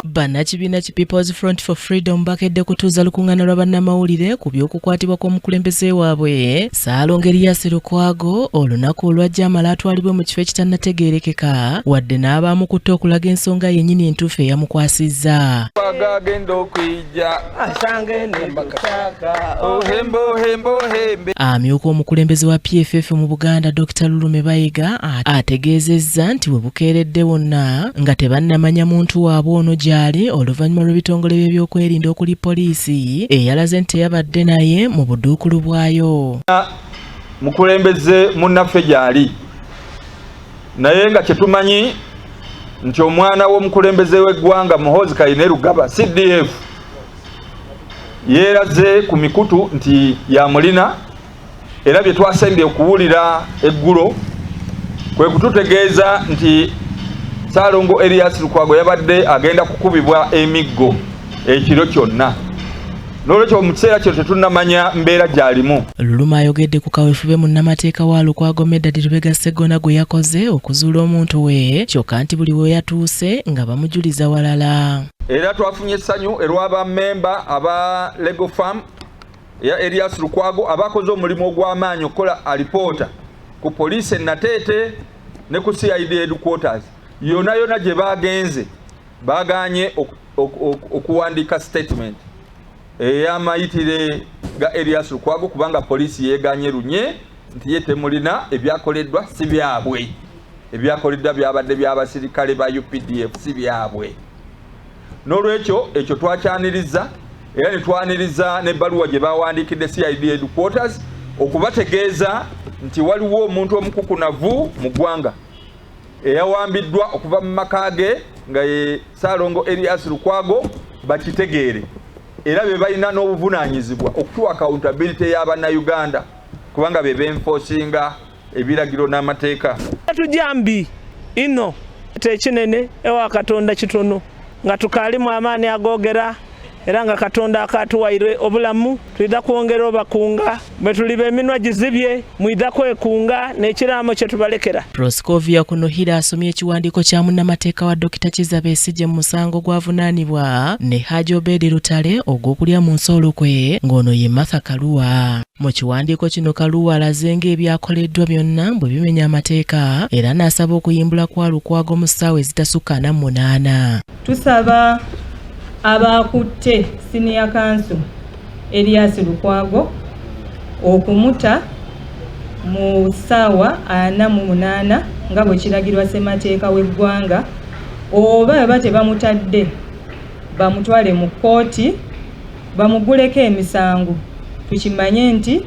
Bannakibiina ki People's Front for Freedom bakedde kutuuza lukuŋŋaana lwa bannamawulire ku by'okukwatibwa kw'omukulembeze waabwe Ssaalongo Erias Lukwago olunaku olwajja amala atwalibwe mu kifo ekitannategeerekeka wadde n'abaamukutte okulaga ensonga yennyini entuufu eyamukwasizza. Agenda okwijja Amyuka omukulembeze wa PFF mu Buganda Dr. Lulume Bayiga ategeezezza nti we bukeeredde wonna nga tebannamanya muntu waabwe ono gy'ali oluvannyuma lw'ebitongole by'ebyokwerinda okuli poliisi eyalaze nti teyabadde naye mu buduukulu bwayo. Mukulembeze munnaffe gy'ali naye nga kyetumanyi nti omwana w'omukulembeze w'eggwanga Muhoozi Kainerugaba CDF yeeraze ku mikutu nti yamulina era bye twasembye okuwulira eggulo kwe kututegeeza nti Ssaalongo Erias Lukwago yabadde agenda kukubibwa emiggo ekiro kyonna. N'olwekyo mu kiseera kino tetunnamanya mbeera gy'alimu. Luluma ayogedde ku kaweefube munnamateeka wa Lukwago Medard Lubega Sseggona gwe yakoze okuzuula omuntu we kyokka nti buli we yatuuse nga bamujuliza walala. Era twafunye essanyu erwa bammemba aba Legal Farm eya Erias Lukwago abakoze omulimu ogw'amaanyi okukola alipoota ku poliisi e Nateete ne ku CID headquarters yonna yonna gye bagenze baganye okuwandiika statement ey'amayitire ga Erias Lukwago kubanga poliisi yeeganye lunye nti ye temulina ebyakoleddwa si byabwe, ebyakoleddwa byabadde by'abasirikale ba UPDF si byabwe. N'olwekyo ekyo twakyaniriza era ne twaniriza n'ebbaluwa gye bawandiikidde CID headquarters okubategeeza nti waliwo omuntu omukukunavu mu ggwanga eyawambiddwa okuva mu maka ge nga ye Ssaalongo Erias Lukwago bakitegeere era be balina n'obuvunaanyizibwa okutuwa accountability y'Abannayuganda kubanga be benforcinga ebiragiro n'amateeka. Tujambi ino tekinene ewa Katonda kitono nga tukaalimu amaani agoogera era nga Katonda akatuwaire obulamu twidha kwongera obakunga bwe tuliba eminwa gizibye mwidha kwekunga n'ekiraamo kye tubalekera. Proscovia Kunuhira asomye ekiwandiiko kya munnamateeka wa Dokita Kizza Besigye mu musango gw'avunaanibwa ne Haji Obedi Lutale ogw'okulya mu nsi olukwe ng'ono ye Martha Karua. Mu kiwandiiko kino Karua alaze ng'ebyakoleddwa byonna bwe bimenya amateeka era n'asaba okuyimbula kwa Lukwago mu ssaawa ezitasukka 48. Tusaba abakutte Senior Counsel Erias Lukwago okumuta mu ssaawa 48 nga bwe kiragirwa ssemateeka w'eggwanga oba baba tebamutadde bamutwale mu kkooti bamuguleko emisango tukimanye nti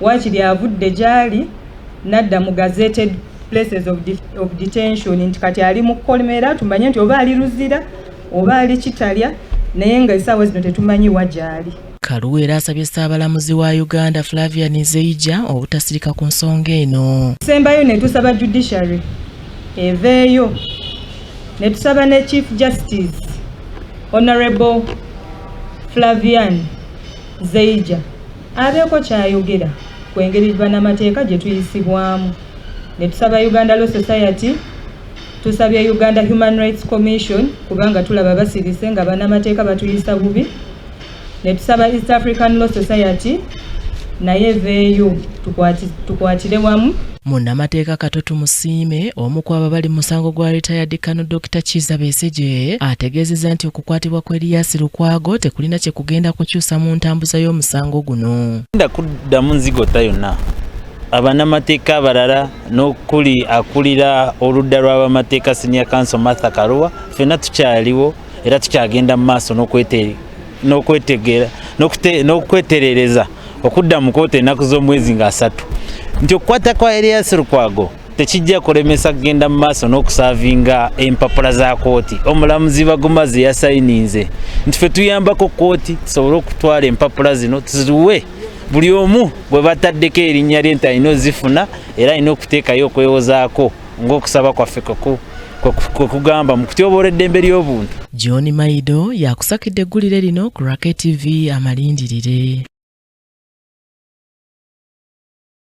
waakiri avudde gy'ali n'adda mu gazetted places of detention nti kati ali mu kkomera tumanye nti oba ali Luzira oba ali Kitalya naye nga essaawa zino tetumanyi wa gy'ali. Karua era asabye Ssaabalamuzi wa Uganda Flavian Zeija obutasirika ku nsonga eno. Sembayo ne tusaba judiciary eveeyo ne tusaba ne Chief Justice Honorable Flavian Zeija abeeko kyayogera ku engeri bannamateeka gye tuyisibwamu ne tusaba Uganda Law Society, tusabye Uganda Human Rights Commission kubanga tulaba basirise nga bannamateeka batuyisa bubi ne tusaba East African Law Society naye eveeyo tukwatire wamu. Munnamateeka Kato Tumusiime omu ku abo abali mu musango gwa retired Colonel Dr. Kizza Besigye ategeezezza nti okukwatibwa kwa Erias Lukwago tekulina kye kugenda kukyusa mu ntambuza y'omusango guno. Ngenda kuddamu nzigota yonna abanamateeka abalala n'okuli akulira oludda lw'abamateeka Senior Counsel Martha Karua ffenna tukyaliwo era tukyagenda mu maaso n'okweterereza okudda mu kooti ennaku z'omwezi nga 3 nti okukwata kwa Erias Lukwago tekijja kulemesa kugenda mu maaso n'okusaavinga empapula za kooti. Omulamuzi Baguma ze yasayininze nti ffe tuyambako kooti tusobole okutwala empapula zino tuziwe buli omu gwe bataddeko erinnya lye nti alina ozifuna era alina okuteekayo okwewozaako ng'okusaba kwaffe kwe kugamba mu kutyoboola eddembe ly'obuntu. John Maido yakusakidde eggulire lino ku Rocket TV amalindirire.